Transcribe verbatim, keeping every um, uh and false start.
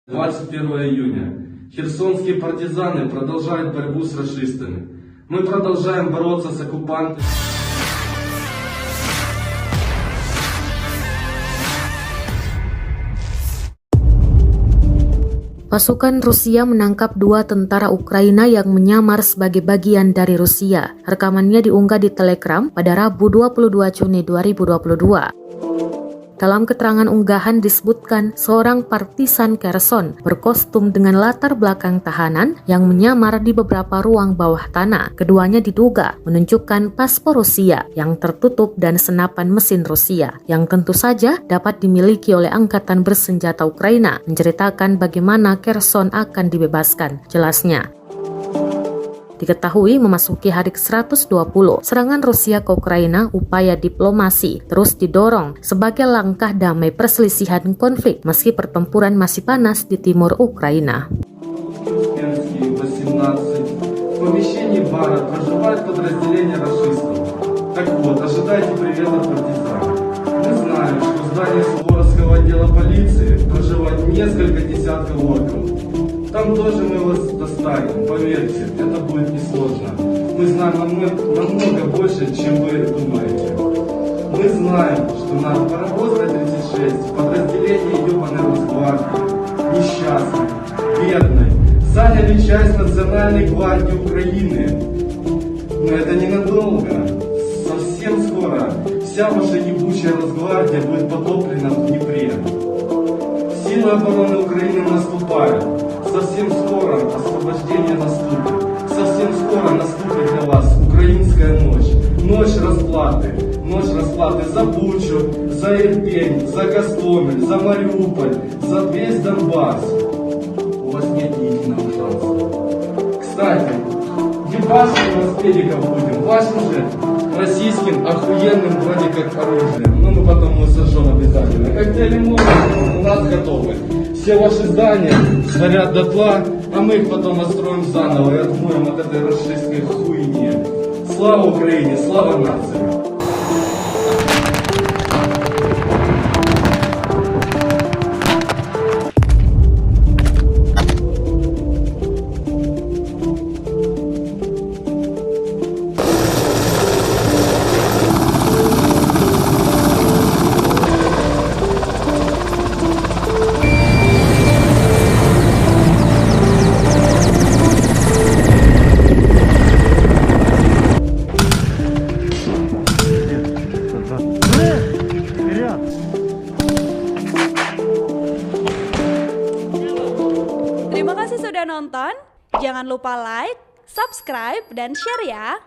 Двадцать первого июня. Херсонские партизаны продолжают борьбу с рашистами. Мы продолжаем бороться с оккупантами. Pasukan Rusia menangkap dua tentara Ukraina yang menyamar sebagai bagian dari Rusia. Rekamannya diunggah di Telegram pada Rabu, dua puluh dua Juni dua ribu dua puluh dua. Dalam keterangan unggahan disebutkan, seorang partisan Kherson berkostum dengan latar belakang tahanan yang menyamar di beberapa ruang bawah tanah. Keduanya diduga menunjukkan paspor Rusia yang tertutup dan senapan mesin Rusia, yang tentu saja dapat dimiliki oleh angkatan bersenjata Ukraina, menceritakan bagaimana Kherson akan dibebaskan. Jelasnya, diketahui memasuki hari ke seratus dua puluh serangan Rusia ke Ukraina, upaya diplomasi terus didorong sebagai langkah damai perselisihan konflik, meski pertempuran masih panas di timur Ukraina. Успенский, восемнадцать. В помещении бара проживает подразделение рашистов. Так вот, ожидайте привет от партизан. Мы знаем, что в здании Суворовского отдела полиции проживает несколько десятков орков. Там тоже мы вас достанем, поверьте, это будет несложно. Мы знаем намного, намного больше, чем вы думаете. Мы знаем, что на Паровозной тридцать шесть подразделение ёбаной Росгвардии, несчастной, бедной, заняли часть Национальной гвардии Украины. Но это ненадолго. Совсем скоро вся ваша ебучая Росгвардия будет потоплена в Днепре. Силы обороны Украины наступают. Совсем скоро освобождение наступит. Совсем скоро наступит для вас украинская ночь. Ночь расплаты. Ночь расплаты за Бучу, за Ирпень, за Гостомель, за Мариуполь, за весь Донбасс. У вас нет ни единого шанса. Кстати, ебашить мы вас педиков будем вашим же российским охуенным вроде как оружием. Ну, мы потом его сожжём обязательно. Коктейли Молотова у нас готовы. Все ваши здания сгорят дотла, а мы их потом отстроим заново и отмоем от этой рашистской хуйни. Слава Украине, слава нации! Terima kasih sudah nonton. Jangan lupa like, subscribe, dan share ya.